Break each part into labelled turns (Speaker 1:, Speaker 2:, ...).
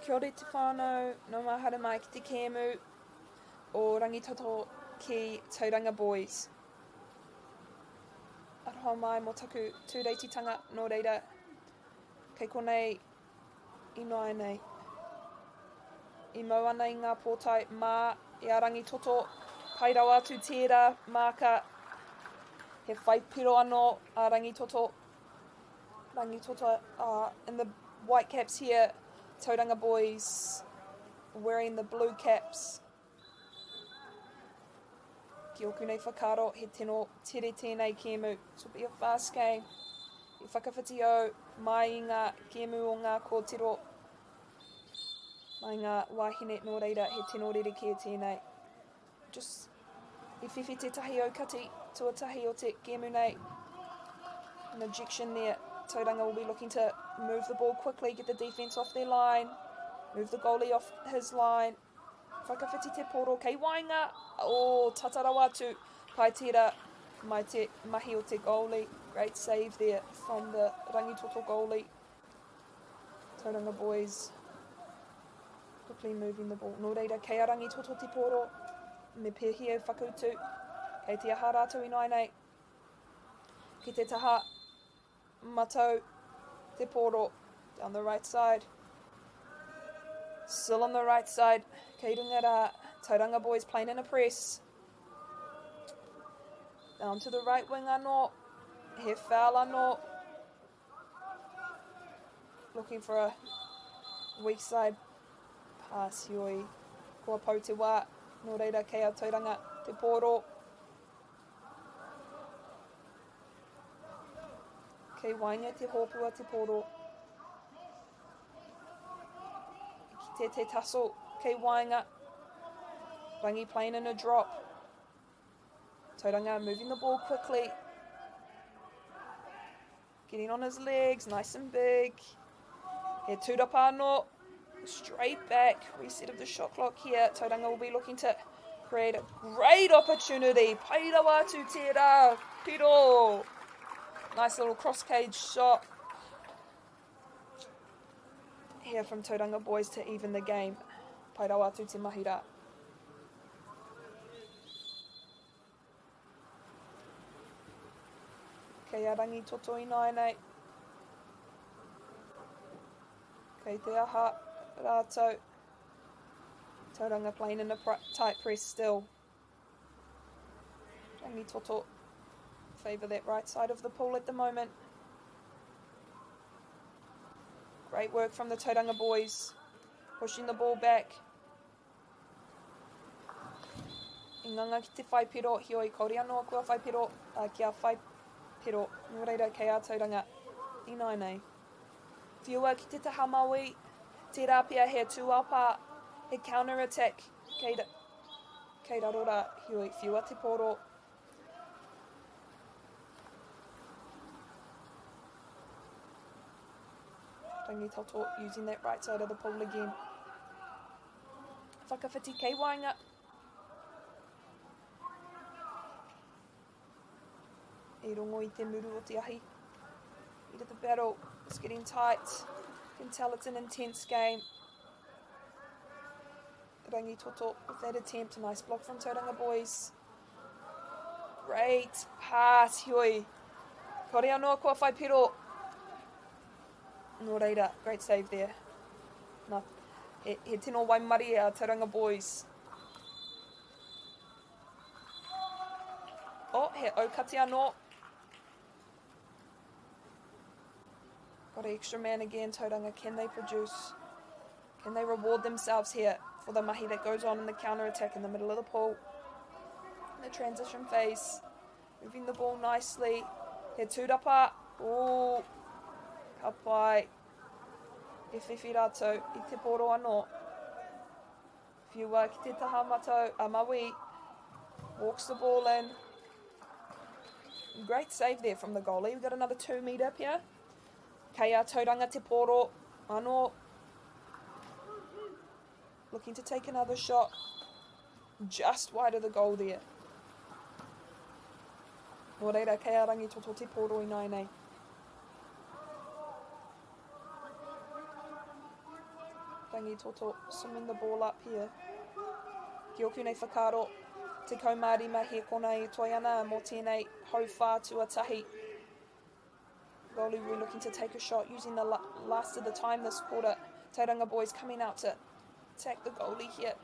Speaker 1: Kia ora te whānau, nau mai haere mai ki te kēmu o Rangitoto ki Tauranga Boys. Aroha mai mō taku tūreititanga, nō reira, kei konei ināianei. I mau ana i ngā pōtae mā i a Rangitoto, pai rawa atu tērā māka, he whai piro anō a Rangitoto. Rangitoto uh, in the white caps here, Tauranga boys wearing the blue caps. Ki oku nei whakaaro, he tino tere tēnei kēmu. This will be a fast game. I whakawhiti au mai i ngā kēmu o ngā kōtiro, mai ngā wāhine, nō reira he tino rerekē tēnei. Just i whiwhi tētahi aukati tuatahi o te kēmu nei. An ejection there. Tauranga will be looking to move the ball quickly, get the defense off their line, move the goalie off his line. Whakawhiti te poro kei waenga. Oh, tata rawa atu. Pai tērā mai te mahi o te goalie. Great save there from the Rangitoto goalie. Tauranga boys quickly moving the ball. Nō reira, kei a Rangitoto te poro. Me pēhi e whakautu. Kei te aha rātou ināianei. Ki te taha matau te poro. Down the right side. Still on the right side. Kei runga rā. Tauranga boys playing in a press. Down to the right wing anō. He foul anō. Looking for a weak side pass, heoi. Kua pau te wā, nō reira kei a Tauranga te pōro. Kei waenga te hōpua te pōro. Ki te te taso kei waenga. Rangi playing in a drop. Tauranga moving the ball quickly. Getting on his legs, nice and big. He tūrapa anō. Straight back. Reset of the shot clock here. Tauranga will be looking to create a great opportunity. Pai rawa atu tērā. Piro. Nice little cross cage shot. Here from Tauranga boys to even the game. Pai rawa atu te mahi rā. Kei a Rangitoto ināianei. Kei te aha rātou. Tauranga playing in a tight press still. Rangitoto favour that right side of the pool at the moment. Great work from the Tauranga boys. Pushing the ball back. I nganga ki te whai piro, heoi kaore anō kua whai piro, ā, kia whai piro, nō reira kei a Tauranga ināianei. Whiua ki te taha mauī, tērā pea he tūāpā, he counter attack kei, kei raro rā, heoi whiua te pōro. Rangitoto using that right side of the pole again. Whakawhiti kei waenga. I rongo i te muru o te ahi. Heat of the battle is getting tight. You can tell it's an intense game. Rangitoto with that attempt. A nice block from Tauranga boys. Great pass, heoi. Kore anō kua whai piro. Nō reira, great save there. Nā, he, he tino waimarie a Tauranga Boys. Oh, he aukati anō. Got an extra man again, Tauranga. Can they produce? Can they reward themselves here for the mahi that goes on in the counter-attack in the middle of the pool? In the transition phase. Moving the ball nicely. He tūrapa. Ooh. Ka pai. E whiwhi rātou i te pōro anō. Whiua ki te taha matau a Maui. Walks the ball in. Great save there from the goalie. We've got another 2 metre up here. Kei a Tauranga te pōro anō. Looking to take another shot. Just wide of the goal there. Nō reira, kei a Rangitoto te pōro ināianei. Rangitoto swimming the ball up here. Ki oku nei whakaaro, 15 hēkona e toe ana mō tēnei hauwhā tuatahi. Goalie will be looking to take a shot using the last of the time this quarter. Tauranga boys coming out to attack the goalie here.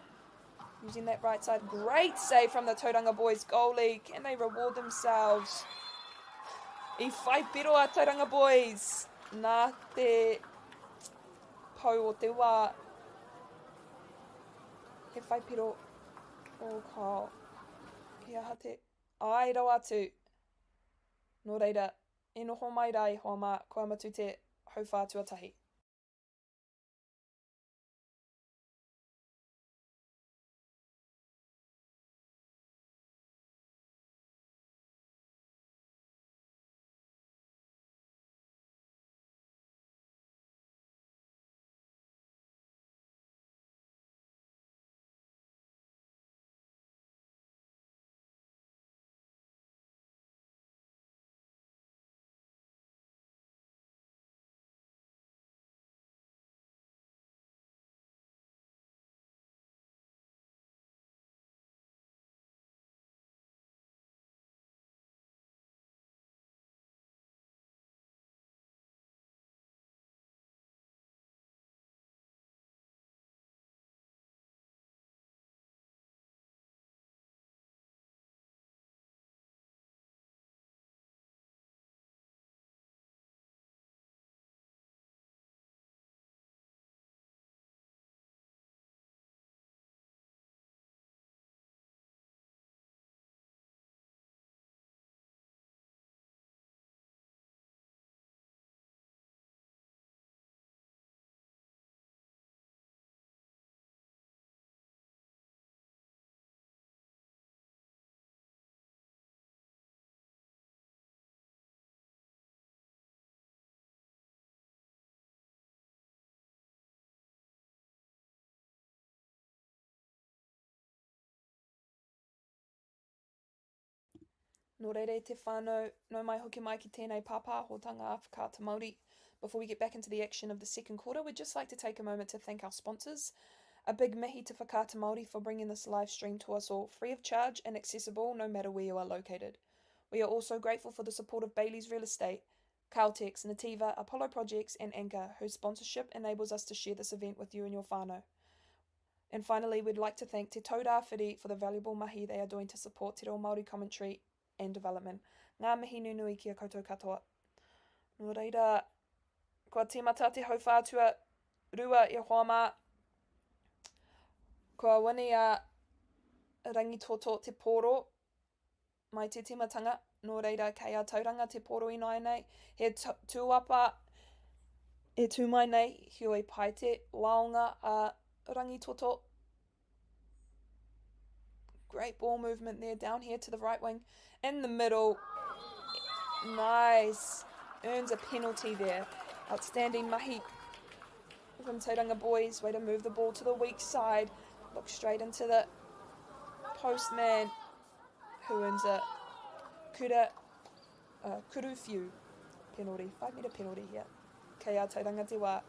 Speaker 1: Using that right side. Great save from the Tauranga boys goalie. Can they reward themselves? I whai piro a Tauranga boys. Nā te pau o te wā. He whai piro o Kyle. He aha te... Ai rawa atu. Nō reira, e noho mai rā e hoa mā, kua mutu te hauwhā tuatahi. Nō reira e te whānau, nau mai hoki mai ki tēnei pāpāhotanga a Whakaata Māori. Before we get back into the action of the second quarter, we'd just like to take a moment to thank our sponsors. A big mihi to Whakaata Māori for bringing this live stream to us all free of charge and accessible no matter where you are located. We are also grateful for the support of Bailey's Real Estate, Caltex, Nativa, Apollo Projects and Anchor, whose sponsorship enables us to share this event with you and your whānau. And finally, we'd like to thank Te Taurāwhiri for the valuable mahi they are doing to support Te Reo Māori commentary and development. Ngā mihi nunui ki a koutou katoa. Nō reira, kua tīmata te hauwhātua rua e hoa mā. Kua wini a Rangitoto te pōro mai te tīmatanga, nō reira kei a Tauranga te pōro ināianei, he tūapa e tū mai nei, heoi pai te waonga a Rangitoto. Great ball movement there down here to the right wing. In the middle. Nice. Earns a penalty there. Outstanding mahi from Tauranga boys. Way to move the ball to the weak side. Look straight into the postman who earns a kura, uh, kuruwhiu penalty. 5 metre penalty here. Kei a Tauranga te wā.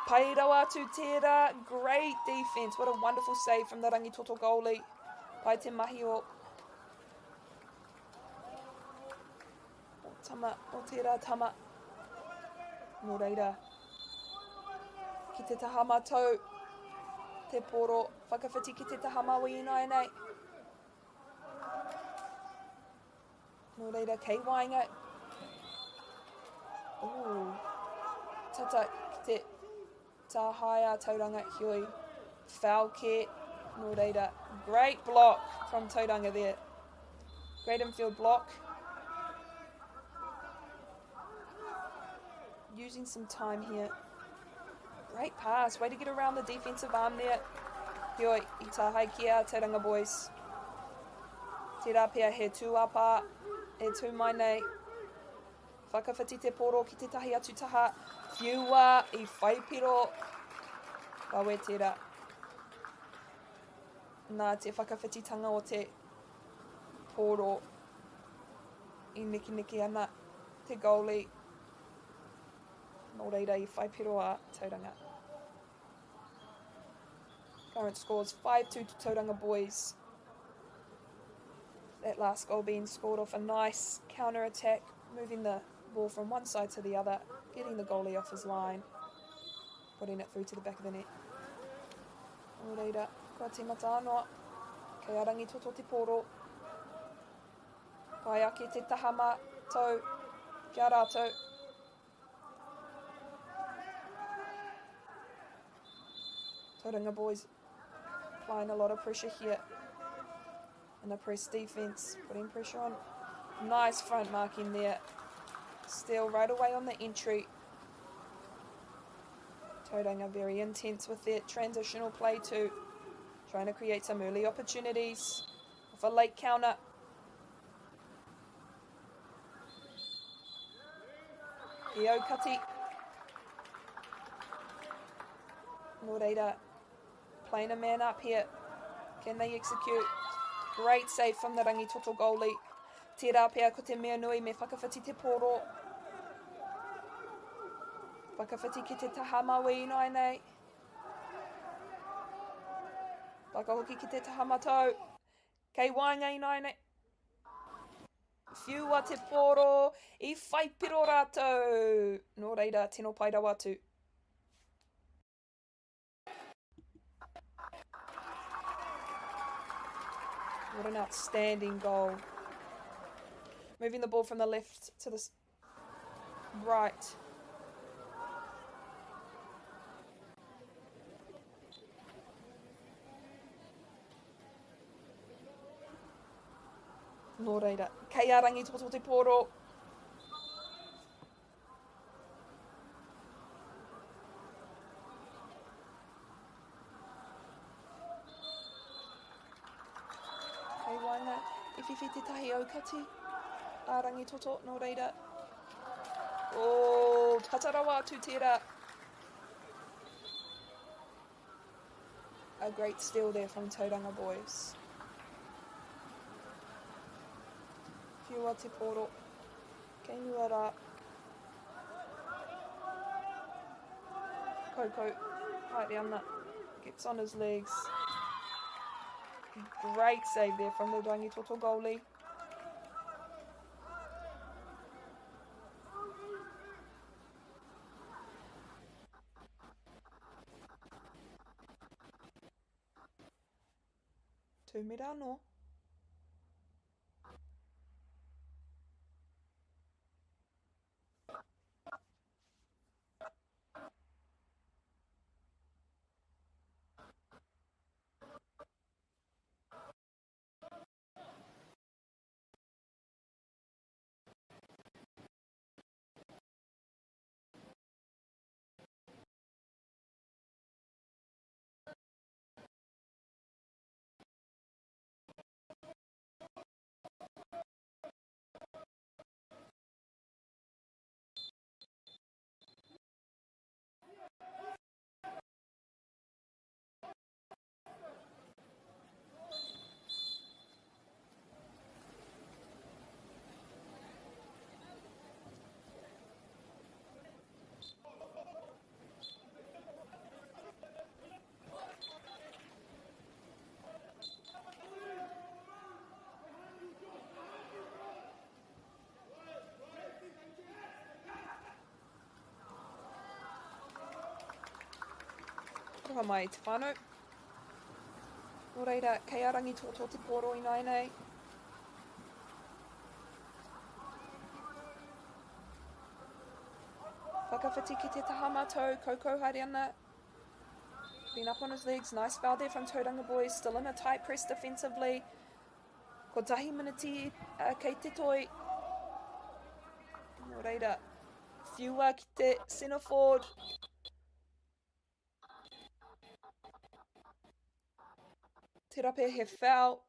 Speaker 1: Pai rawa atu tērā. Great defense. What a wonderful save from the Rangitoto goalie. Pai te mahi o o tama, o tērā tama. Nō reira, ki te taha matau, te poro, whakawhiti ki te taha maui ināianei. Nō reira, kei waenga. Ooh. Tata ki te tāhae a Tauranga, heoi, foul kē. Nō reira, great block from Tauranga there. Great infield block. Using some time here. Great pass. Way to get around the defensive arm there. Heoi, i tāhae ki a Tauranga boys. Tērā pea he tūāpā e tū mai nei. Whakawhiti te pōro ki tētahi atu taha. Whiua i whaipiro. Rawe tērā. Nā te whakawhititanga o te pōro i nekeneke ana te goalie. Nō reira i whai piro a Tauranga. Current scores 5-2 to Tauranga Boys. That last goal being scored off a nice counter attack, moving the ball from one side to the other, getting the goalie off his line, putting it through to the back of the net. Nō reira, kua tīmata anō, kei a Rangitoto te pōro. Pai ake te taha mātou ki a rātou. Tauranga boys applying a lot of pressure here in the press defense, putting pressure on. Nice front marking there. Still right away on the entry. Tauranga very intense with their transitional play too. Trying to create some early opportunities with a late counter. Aukati. Nō reira, playing a man up here. Can they execute? Great save from the Rangitoto goalie. Tērā pea ko te mea nui me whakawhiti te pōro. Whakawhiti ki te taha maui ināianei. Whakahoki ki te taha matau. Kei waenga ināianei. Whiua te pōro, i whai piro rātou. Nō reira, tino pai rawa atu. What an outstanding goal. Moving the ball from the left to the right. Nō reira, kei a Rangitoto te pōro. Kei waenga i whiwhi tētahi aukati a Rangitoto, nō reira. Oh, tata rawa atu tērā. A great steal there from Tauranga Boys. Whiua te pōro. Kei mua rā. Koko haere ana. Gets on his legs. Great save there from the Rangitoto goalie. Tūmera anō. Aroha mai te whānau. Nō reira, kei a Rangitoto te pōro ināianei. Whakawhiti ki te taha matau, koukou haere ana. Clean up on his legs, nice foul there from Tauranga Boys, still in a tight press defensively. Kotahi miniti uh, kei te toi. Nō reira, whiua ki te centre forward. Tērā pea he foul.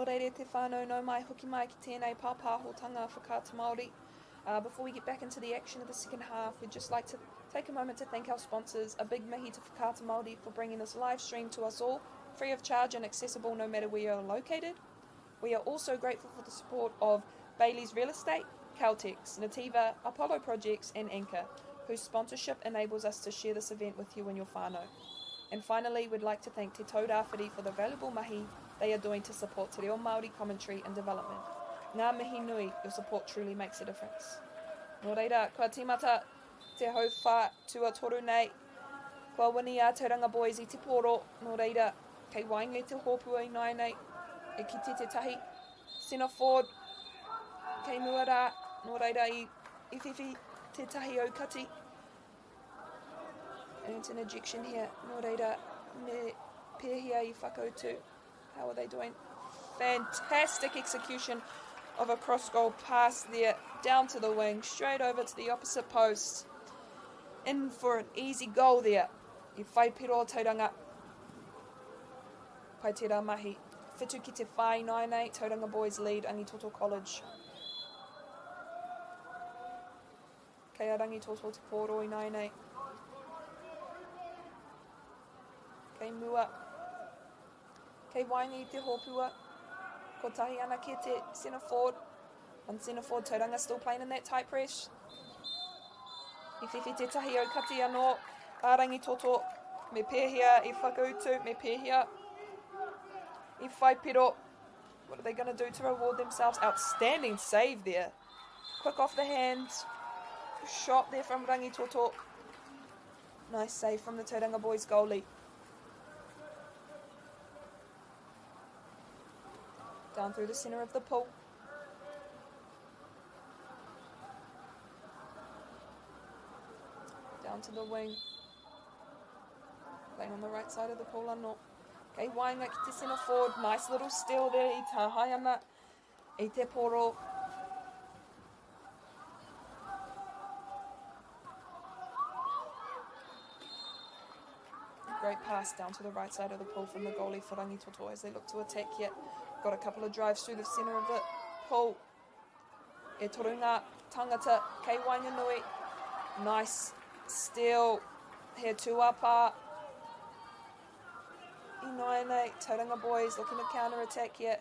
Speaker 1: Nō reira e te whānau, nau mai, hoki mai ki tēnei pāpāhotanga Whakaata Māori. Uh, before we get back into the action of the second half, we'd just like to take a moment to thank our sponsors. A big mihi to Whakaata Māori for bringing this live stream to us all, free of charge and accessible no matter where you're located. We are also grateful for the support of Bailey's Real Estate, Caltex, Nativa, Apollo Projects and Anchor, whose sponsorship enables us to share this event with you and your whānau. And finally, we'd like to thank Te Taurāwhiri for the valuable mahi they are doing to support Te Reo Māori commentary and development. Ngā mihi nui, your support truly makes a difference. Nō reira, kua tīmata te hauwhā tuatoru nei. Kua wini a Tauranga Boys i te pōro, nō reira, kei waenga i te hōpua ināianei, e kite tētahi centre forward kei mua rā, nō reira i, i whiwhi tētahi aukati. Earned an ejection here, nō reira, me pēhea i whakautu. How are they doing? Fantastic execution of a cross goal pass there, down to the wing, straight over to the opposite post. In for an easy goal there. I whai piro Tauranga. Pai tērā mahi. Whitu ki te whai nāinei, Tauranga Boys lead Rangitoto College. Kei a Rangitoto te pōro ināianei. Kei mua. Kei waenga i te hōpua. Kotahi anake te centre forward. On centre forward, Tauranga still playing in that tight press. I whiwhi tētahi aukati anō. A Rangitoto, me pēhea i whakautu, me pēhea i whai piro. What are they going to do to reward themselves? Outstanding save there. Quick off the hand. Shot there from Rangitoto. Nice save from the Tauranga boys goalie. Down through the centre of the pool. Down to the wing. Playing on the right side of the pool anō. Kei waenga ki te centre forward. Nice little steal there i tāhae ana i te poro. Great pass down to the right side of the pool from the goalie for Rangitoto as they look to attack here. Got a couple of drives through the centre of the pool. E toru ngā tangata kei waenganui. Nice steal. He tūāpā. Ināianei, Tauranga boys looking to counter attack here.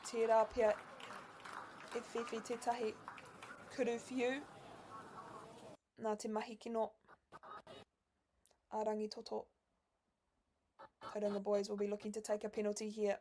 Speaker 1: Tērā pea e whiwhi tētahi kuru whiu nā te mahi kino a Rangitoto. Tauranga boys will be looking to take a penalty here.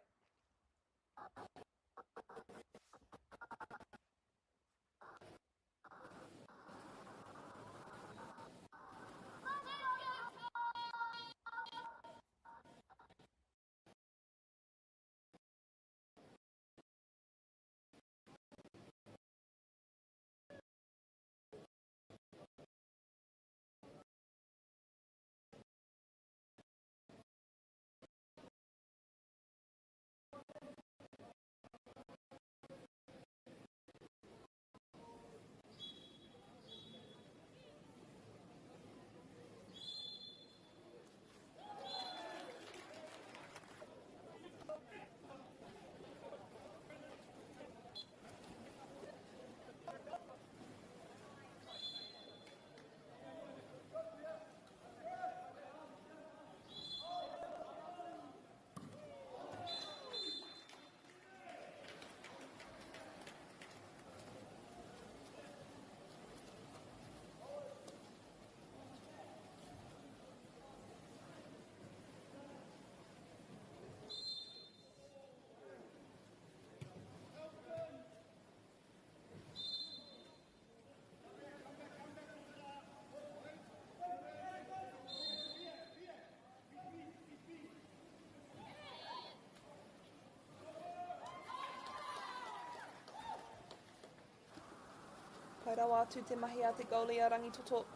Speaker 1: Pai rawa atu te mahi a te goalie a Rangitoto.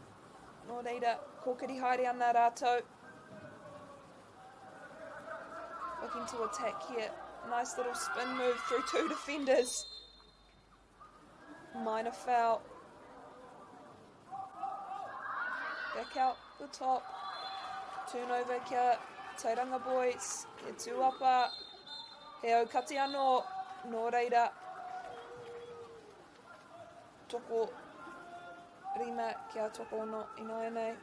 Speaker 1: Nō reira, kōkiri haere ana rātou. Looking to attack here. Nice little spin move through two defenders. Minor foul. Back out the top. Turnover kia Tauranga Boys. He tūapa. He aukati anō, nō reira, toko rima kia tokoono ināianei.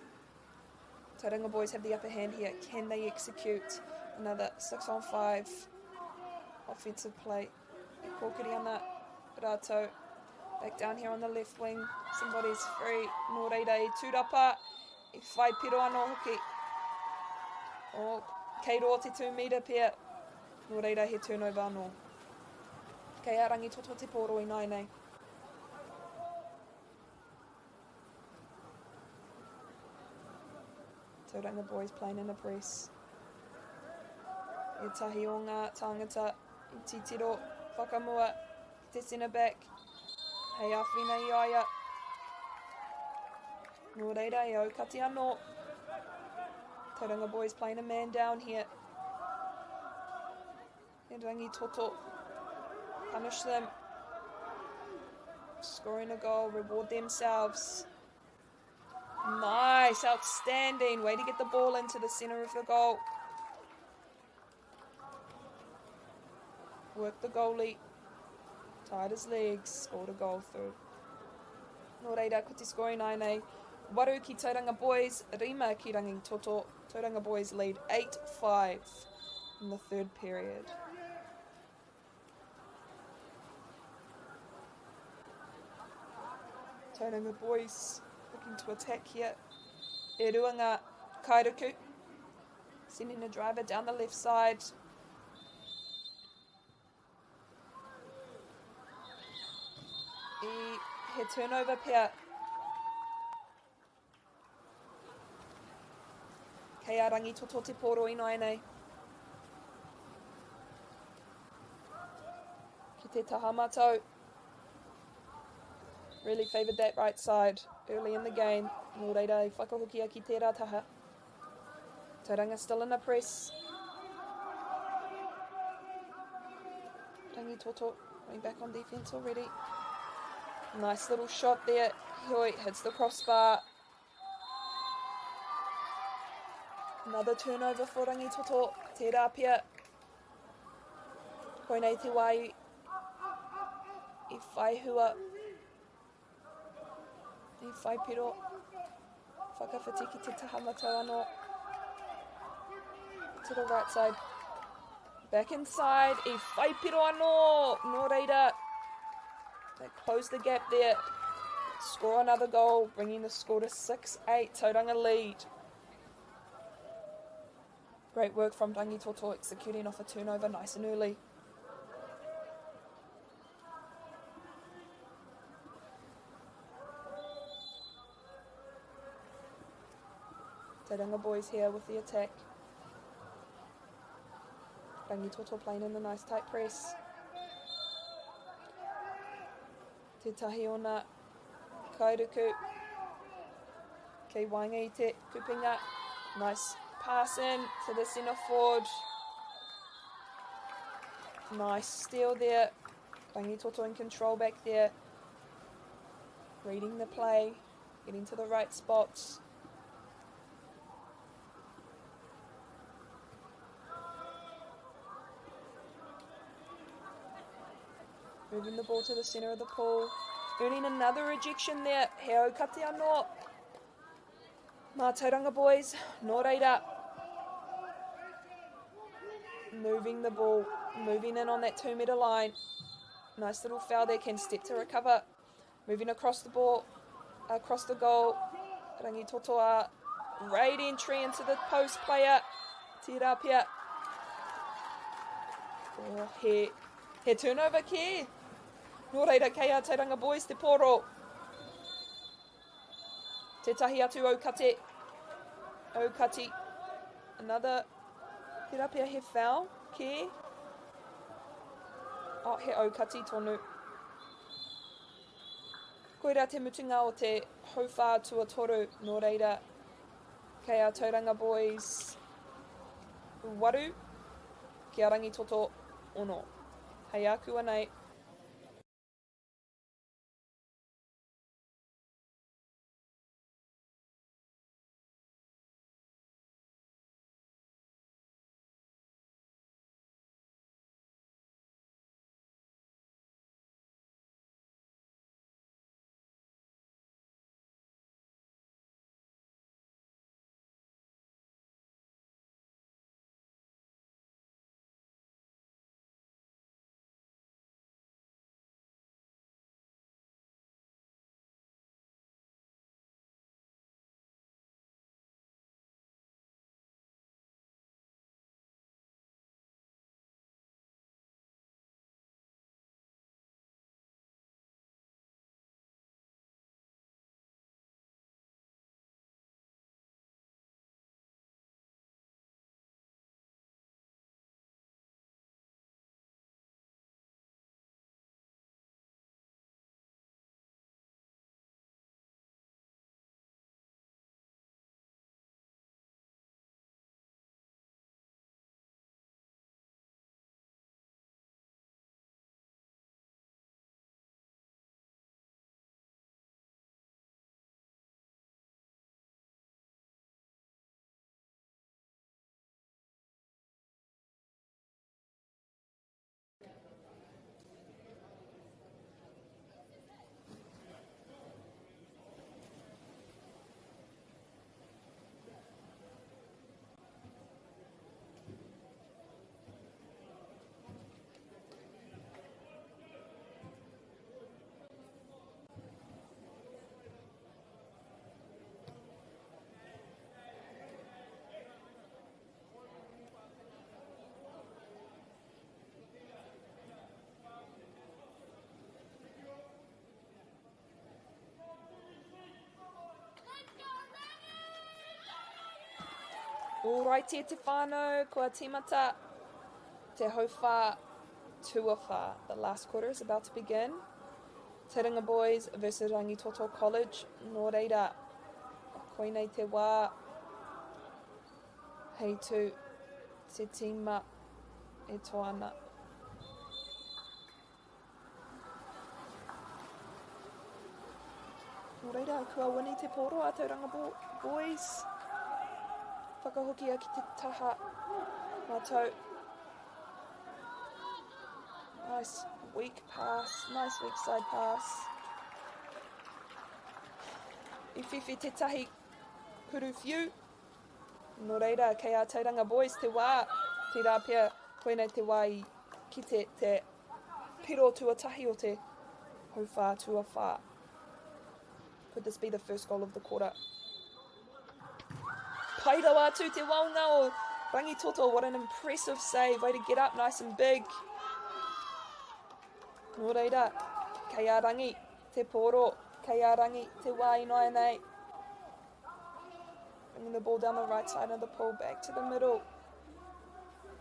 Speaker 1: Tauranga boys have the upper hand here. Can they execute another 6 on 5 offensive play? E kōkiri ana rātou. Back down here on the left wing. Somebody's free. Nō reira i tūrapa. I whai piro anō hoki. Oh, kei rō te 2 meter pea. Nō reira he turnover anō. Kei a Rangitoto te pōro ināianei. Tauranga boys playing in a press. Ētahi o ngā tāngata i titiro whakamua ki te centre back hei āwhina i a ia. Nō reira e aukati anō. Tauranga boys playing a man down here. E Rangitoto punish them. Scoring a goal, reward themselves. Nice, outstanding. Way to get the ball into the centre of the goal. Work the goalie. Tired his legs, scored a goal through. Nō reira, ko te scoring ānei. Waru ki Tauranga Boys, rima ki Rangitoto. Tauranga Boys lead 8-5 in the third period. Tauranga Boys looking to attack here. E rua ngā kairuku. Sending a driver down the left side. I he turnover pea. Kei a Rangitoto te pōro ināianei. Ki te taha matau. Really favoured that right side early in the game. Nō reira i whakahokia ki tērā taha. Tauranga still in a press. Rangitoto going back on defense already. Nice little shot there. Heoi hits the crossbar. Another turnover for Rangitoto. Tērā pea. Koinei te wā i, i whai hua. I whai piro. Whakawhiti ki te taha matau anō. To the right side. Back inside. I whai piro anō. Nō reira. They close the gap there. Score another goal, bringing the score to 6-8. Tauranga lead. Great work from Rangitoto executing off a turnover nice and early. Tauranga boys here with the attack. Rangitoto playing in the nice tight press. Te tahi o nā kairuku. Kei waenga i te kupenga. Nice pass in to the centre forward. Nice steal there. Rangitoto in control back there. Reading the play, getting to the right spots. Moving the ball to the centre of the pool. Earning another rejection there. He aukati anō. Mā Tauranga boys, nō reira. Moving the ball, moving in on that 2 metre line. Nice little foul there, can step to recover. Moving across the ball, across the goal. Rangitoto raid entry into the post player. Tērā pea. Oh, he, he turnover kē. Nō reira, kei a Tauranga Boys te pōro. Tētahi atu aukate. Aukati. Another. Tērā pea he foul kē. Oh, he aukati tonu. Koirā te mutunga o te hauwhā tuatoru, nō reira, kei a Tauranga Boys waru, ki a Rangitoto ono. Hei ākuanei. Ōraiti e te whānau, kua tīmata te hauwhā tuawhā. The last quarter is about to begin. Tauranga Boys versus Rangitoto College. Nō reira, koinei te wā hei tū te tīma e toa ana. Nō reira, kua wini te pōro a Tauranga Boys. Whakahokia ki te taha matau. Nice weak pass, nice weak side pass. I whiwhi tētahi kuru whiu. Nō reira, kei a Tauranga Boys te wā, tērā pea koinei te wā i kite te piro tuatahi o te hauwhā tuawhā. Could this be the first goal of the quarter? Pai rawa atu te waonga o Rangitoto. What an impressive save. Way to get up nice and big. Nō reira, kei a Rangi te pōro, kei a Rangi te wā ināianei. Bringing the ball down the right side of the pool, back to the middle.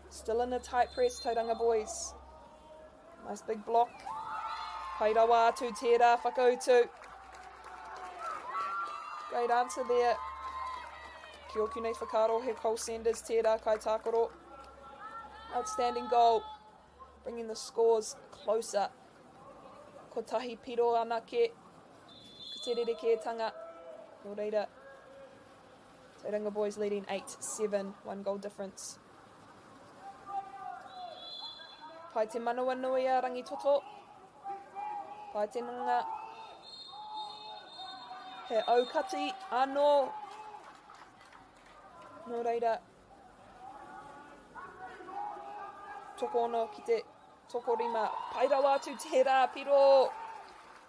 Speaker 1: Still in a tight press, Tauranga boys. Nice big block. Pai rawa atu tērā, whakautu. Great answer there. Ki oku nei whakaaro he Cole Sanders tērā kai tākaro. Outstanding goal. Bringing the scores closer. Kotahi piro anake. Ko te rerekētanga. Nō reira, Tauranga boys leading 8-7, one goal difference. Pai te manawa nui a Rangitoto. Pai te nanga. He aukati anō. Nō reira, tokoono ki te tokorima. Pai rawa atu tērā, piro!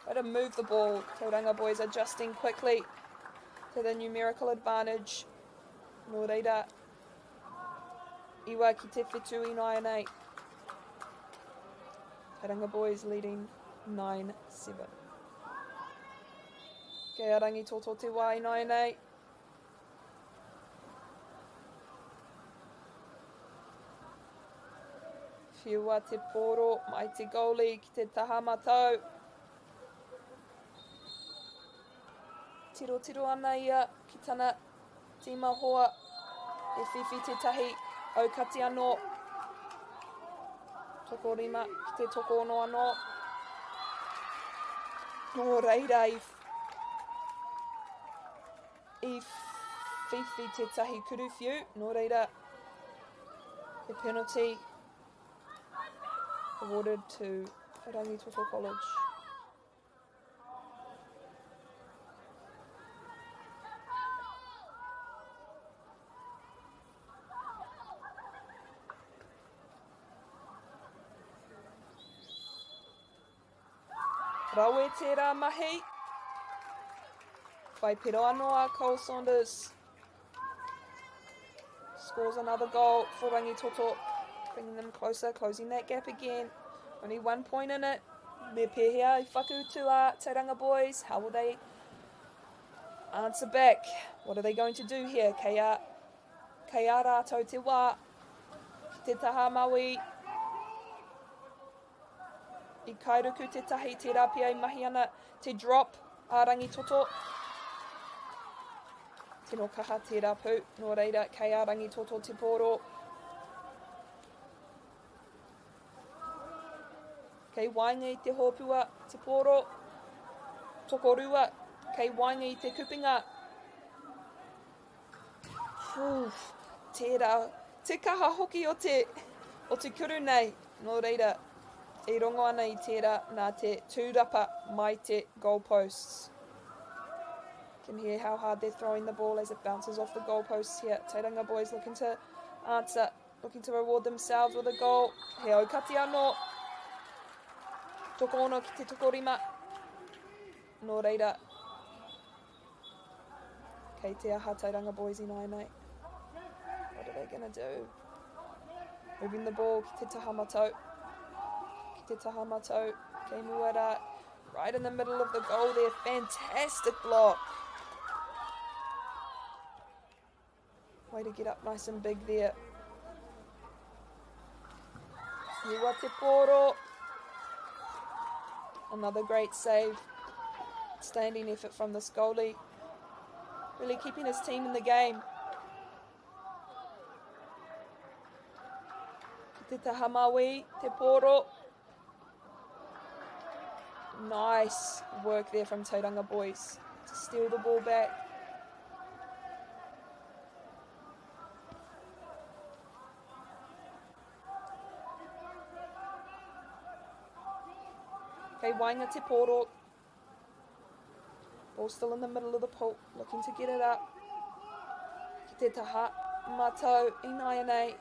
Speaker 1: Way to move the ball. Tauranga boys adjusting quickly to the numerical advantage. Nō reira, iwa ki te whitu ināianei. Tauranga boys leading 9-7. Kei a Rangitoto te wā ināianei. Whiua te pōro mai te goalie ki te taha matau. Tirotiro ana ia ki tana tīma hoa e whiwhi tētahi aukati anō. Tokorima ki te tokoono anō. Nō reira i i whiwhi tētahi kuruwhiu, nō reira, he penalty awarded to Rangitoto College. Rawe tērā mahi. Whai piro anō a Cole Saunders. Scores another goal for Rangitoto. Bringing them closer, closing that gap again. Only one point in it. Me pēhea i whakautu a Tauranga Boys. How will they answer back? What are they going to do here? Kei a, kei a rātou te wā. Ki te taha Maui. I Kairuku tētahi, tērā pea i mahi ana te drop a Rangitoto. Tino kaha tērā pū, nō reira kei a Rangitoto te pōro. Kei waenga i te hōpua te pōro, tokorua kei waenga i te kupinga. Phew, tērā, te kaha hoki o te, o te kuru nei. Nō reira, e rongo ana i tērā nā te tūrapa mai te goalposts. Can hear how hard they're throwing the ball as it bounces off the goalposts here. Tauranga boys looking to answer, looking to reward themselves with a goal. He aukati anō. Tokoono ki te tokorima. Nō reira, Kei te aha Tauranga boys ināianei. What are they gonna do? Moving the ball ki te taha matau. Ki te taha matau. Kei mua rā. Right in the middle of the goal there. Fantastic block. Way to get up nice and big there. Whiua te pōro. Another great save. Standing effort from this goalie. Really keeping his team in the game. Ki te taha Maui, te pōro. Nice work there from Tauranga boys to steal the ball back. Kei waenga te pōro. Ball still in the middle of the pool, looking to get it up. Ki te taha, matau i nāianei.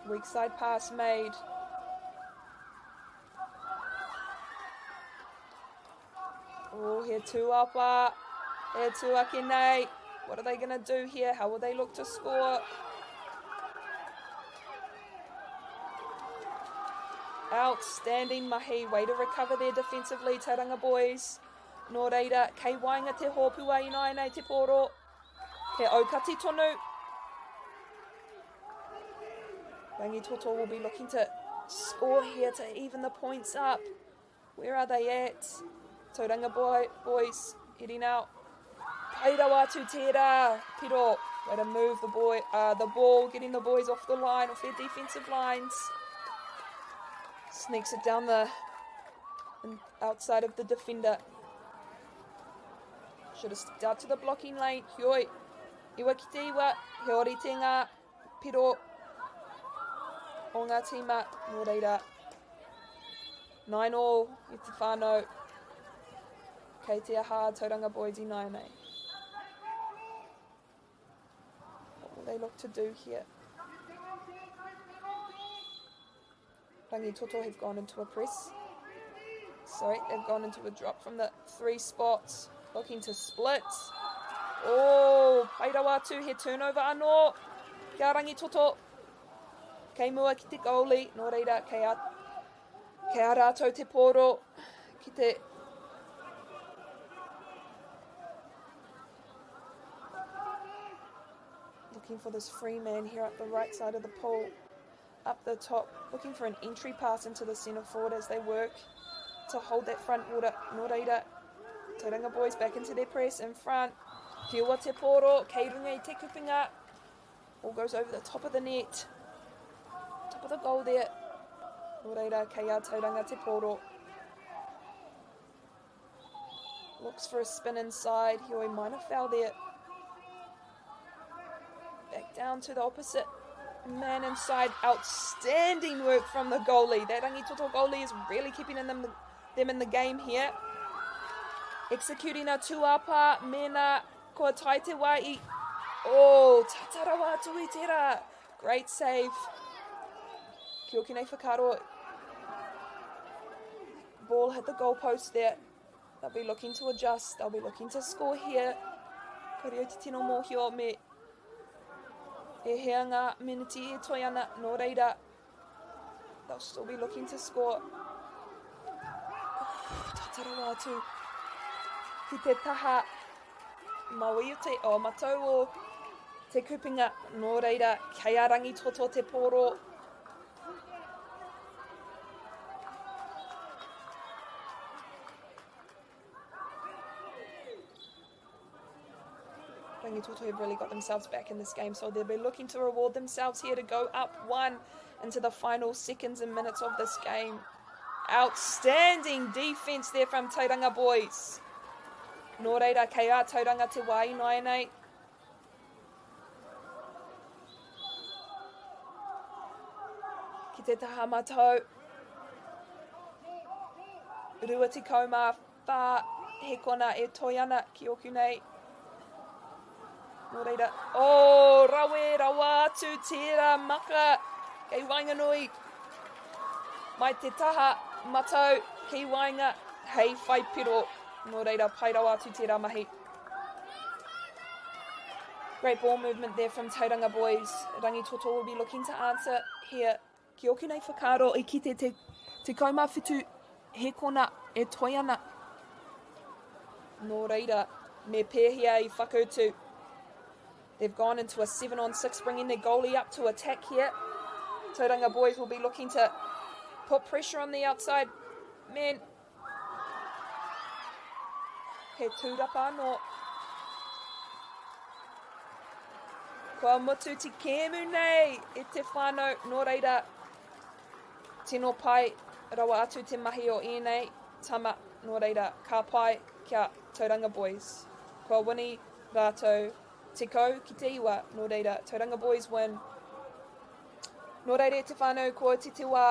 Speaker 1: Weak side pass made. Oh, he tūapa. He tū ake nei. What are they going to do here? How will they look to score? Outstanding mahi. Way to recover there defensively, Tauranga boys. Nō reira, kei waenga te hōpua ināianei te pōro. He aukati tonu. Rangitoto will be looking to score here to even the points up. Where are they at? Tauranga boy, boys heading out. Pai rawa atu tērā. Piro, way to move the boy, uh, the ball, getting the boys off the line, off their defensive lines. Sneaks it down the outside of the defender. Should have stepped out to the blocking lane. Heoi, iwa ki te iwa, he orite ngā piro o ngā tīma, nō reira. 9 all i te whānau. Kei te aha Tauranga Boys i nāianei. What will they look to do here? Rangitoto have gone into a press. Sorry, they've gone into a drop from the three spots. Looking to split. Oh, pai rawa atu, he turnover anō. Kia Rangitoto. Kei mua ki te goalie, nō reira, kei a, kei a rātou te pōro ki te Looking for this free man here up the right side of the pool. Up the top, looking for an entry pass into the centre forward as they work to hold that front water. Nō reira, Tauranga boys back into their press in front. Whiua te pōro, kei runga i te kupinga. Ball goes over the top of the net. Top of the goal there. Nō reira, kei a Tauranga te pōro. Looks for a spin inside. Heoi, minor foul there. Back down to the opposite man inside. Outstanding work from the goalie. That Rangitoto goalie is really keeping in them, them in the game here. Executing a tuapa, mena, kua tae te wā i... Oh, tatarawa atu i tērā. Great save. Ki oki nei whakaaro. Ball hit the goalpost there. They'll be looking to adjust. They'll be looking to score here. Ka reo te tino mōhio me e hea ngā miniti e toi ana. Nō reira, they'll still be looking to score. Oh, tata rawa atu. Ki te taha Maui o te, oh, matau o te kupinga. Nō reira, kei a Rangitoto te pōro. Rangitoto have really got themselves back in this game, so they'll be looking to reward themselves here to go up one into the final seconds and minutes of this game. Outstanding defense there from Tauranga boys. Nō reira, kei a Tauranga te wā ināianei. Ki te taha matau, 24 hekona e toi ana ki oku nei. Nō reira, oh, rawe rawa atu tērā maka kei waenganui. Mai te taha matau ki waenga hei whai piro. Nō reira, pai rawa atu tērā mahi. Great ball movement there from Tauranga boys. Rangitoto will be looking to answer here. Ki oku nei whakaaro i kite te 17 hekona e toi ana. Nō reira, me pēhea i whakautu? They've gone into a 7 on 6, bringing their goalie up to attack here. Tauranga boys will be looking to put pressure on the outside. Man, he tūrapa anō. Kua mutu te kēmu nei e te whānau, nō reira, tino pai rawa atu te mahi o ēnei tama, nō reira, ka pai kia Tauranga Boys. Kua wini rātou 10 ki te iwa, nō reira, Tauranga Boys win. Nō reira e te whānau, kua oti te wā.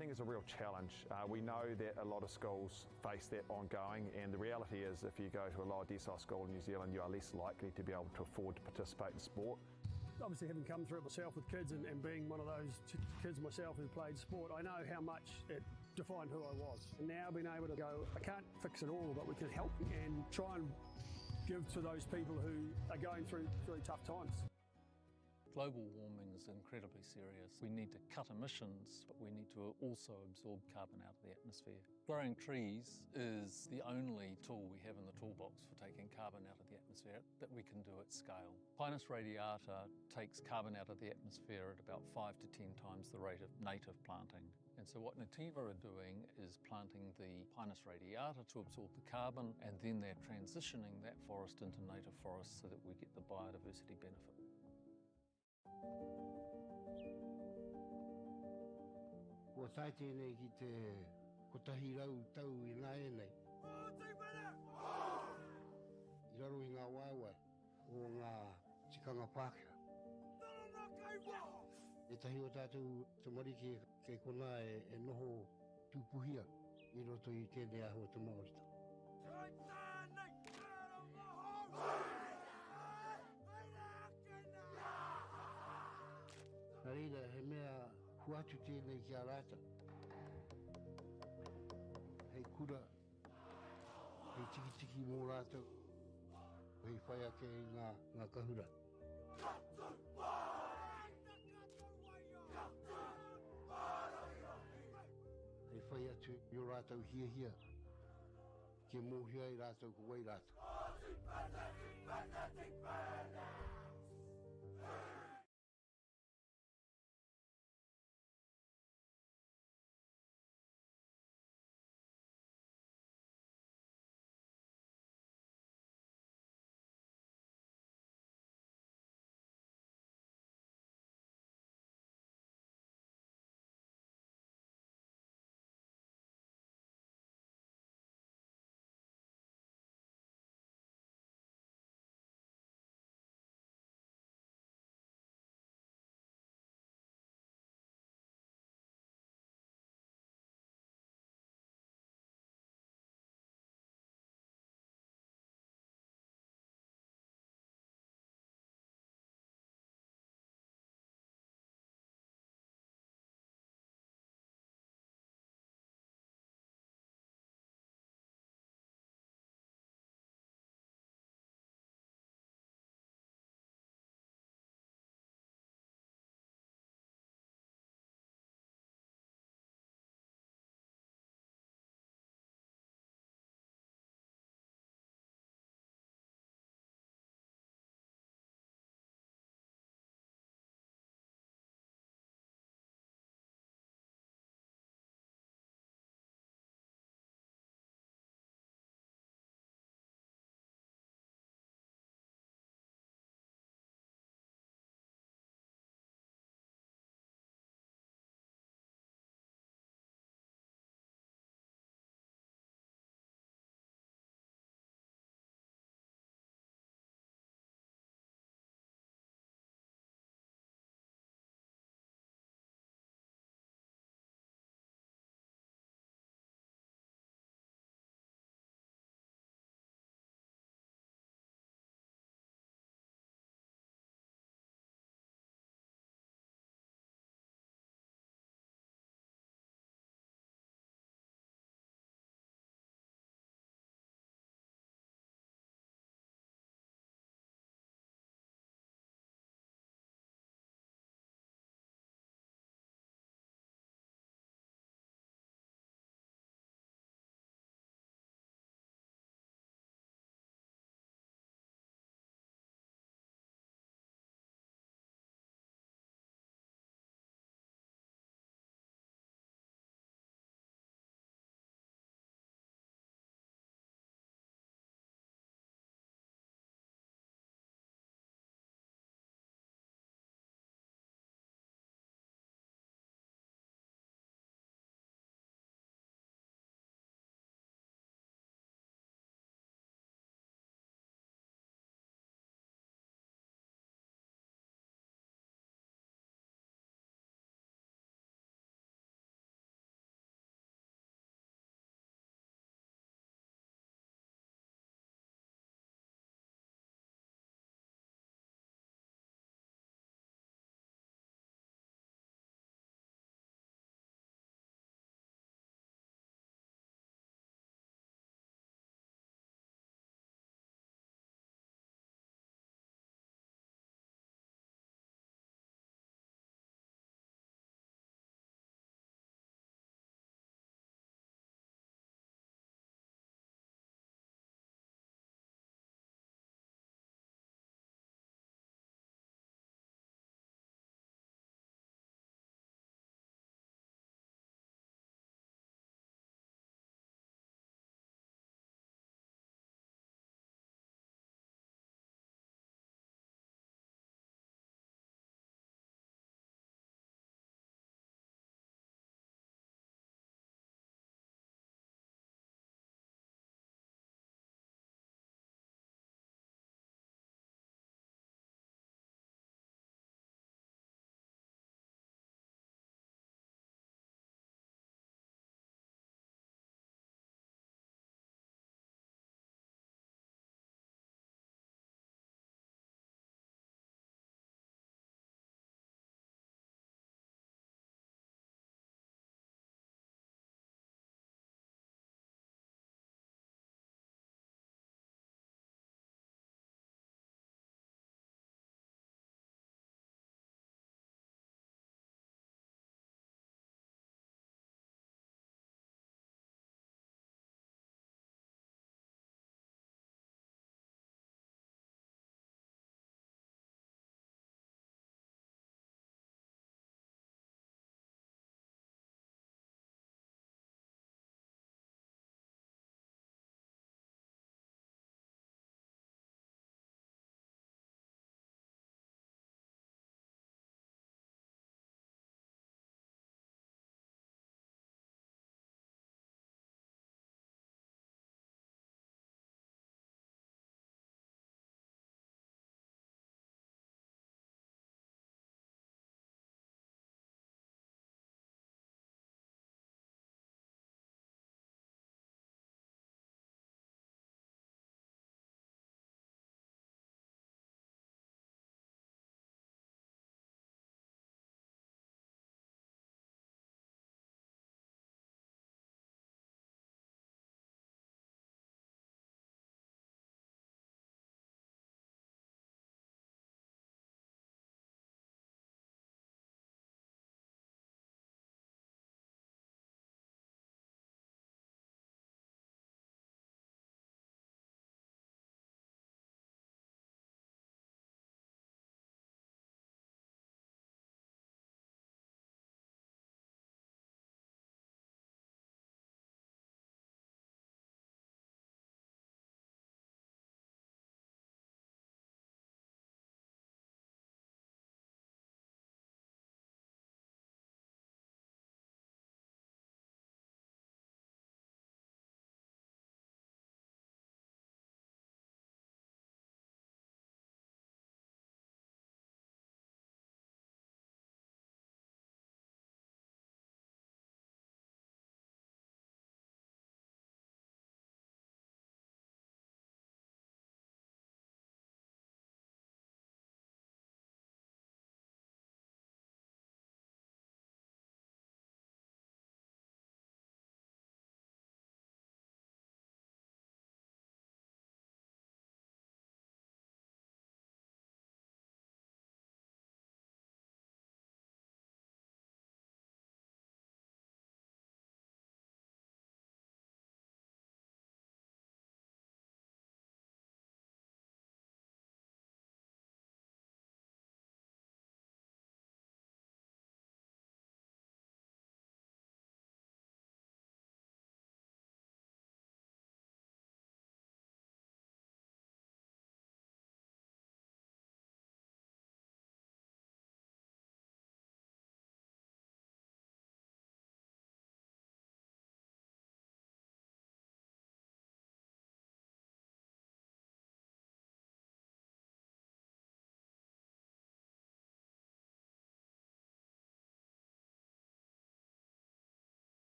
Speaker 2: Funding is a real challenge. Uh, we know that a lot of schools face that ongoing, and the reality is if you go to a lower decile school in New Zealand, you are less likely to be able to afford to participate in sport.
Speaker 3: Obviously, having come through it myself with kids and, and being one of those kids myself who played sport, I know how much it defined who I was. And now being able to go, I can't fix it all, but we can help and try and give to those people who are going through really tough times.
Speaker 4: Global warming is incredibly serious. We need to cut emissions, but we need to also absorb carbon out of the atmosphere. Growing trees is the only tool we have in the toolbox for taking carbon out of the atmosphere that we can do at scale. Pinus radiata takes carbon out of the atmosphere at about 5 to 10 times the rate of native planting. And so what Nativa are doing is planting the Pinus radiata to absorb the carbon, and then they're transitioning that forest into native forests so that we get the biodiversity benefit.
Speaker 5: Kua tae tēnei ki te 100 tau ināianei. I raro i ngā waewae o ngā tikanga Pākehā. Ētahi o tātou tamariki kei konā e noho tūpuhia i roto i tēnei āhua o te Māoritanga. Nā reira, he mea hoatu tēnei ki a rātou. Hei kura, hei tikitiki mō rātou, hei whai ake i ngā, ngā kahura. Hei whai atu i ō rātou hiahia. Kia mōhio ai rātou ko wai rātou.